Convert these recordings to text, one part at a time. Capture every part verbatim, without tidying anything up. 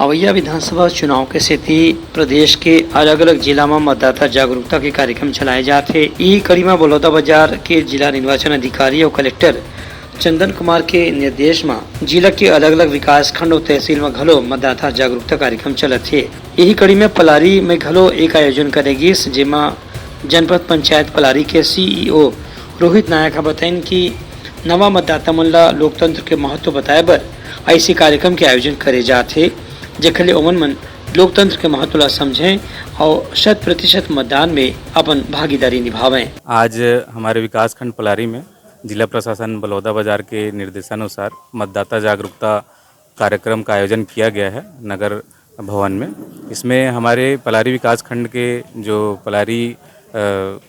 अवइया विधानसभा चुनाव के सेती प्रदेश के अलग-अलग जिला म मतदाता जागरूकता के कार्यक्रम चलाए जात हे। इही कड़ी म बलौदाबाजार के जिला निर्वाचन अधिकारी अउ कलेक्टर चंदन कुमार के निर्देश म जिला के अलग-अलग विकासखंड अउ तहसील म घलो मतदाता जागरूकता कार्यक्रम चलत हे। इही कड़ी म पलारी म घलो एक आयोजन करे गिस, जेमा जनपद पंचायत पलारी के सीईओ रोहित नायक ह बताइन कि नवा मतदाता मन ल लोकतंत्र के महत्व बताए बर अइसे कार्यक्रम के आयोजन करे जात हे, जेखर ले ओमन मन लोकतंत्र के महत्व ल समझें अउ शत प्रतिशत मतदान में अपन भागीदारी निभावें। आज हमारे विकासखंड पलारी में जिला प्रशासन बलौदाबाजार के निर्देशानुसार मतदाता जागरूकता कार्यक्रम का आयोजन किया गया है नगर भवन में। इसमें हमारे पलारी विकासखंड के जो पलारी, अ,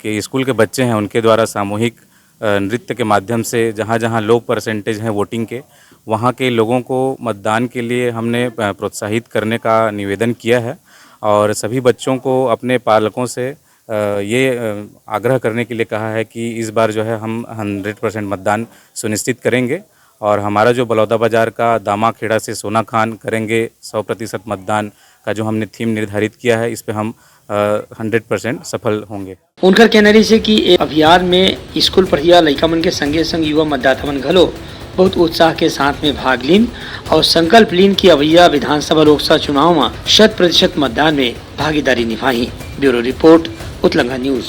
के स्कूल के बच्चे हैं, उनके द्वारा सामूहिक, अ, नृत्य के माध्यम से जहाँ-जहाँ लो परसेंटेज हैं वोटिंग के, वहाँ के लोगों को मतदान के लिए हमने, अ, प्रोत्साहित करने का निवेदन किया है और सभी बच्चों को अपने पालकों से, अ, ये, अ, आग्रह करने के लिए कहा है कि इस बार जो है हम हंड्रेड परसेंट मतदान सुनिश्चित करेंगे और हमारा जो बलौदाबाजार का दामाखेड़ा से सोनाखान करेंगे सौ प्रतिशत मतदान का जो हमने थीम निर्धारित किया है, इस पे हम, अ, हंड्रेड परसेंट सफल होंगे। उनकर कहना रहिस हे कि ए अभियान में स्कूल पढ़इया लइका मन के संगे संग युवा मतदाता मन घलो बहुत उत्साह के साथ में भाग लीन अउ संकल्प लीन कि अवइया विधानसभा लोकसभा चुनाव म शत प्रतिशत मतदान में भागीदारी निभाही। Bureau report, Utlanga news.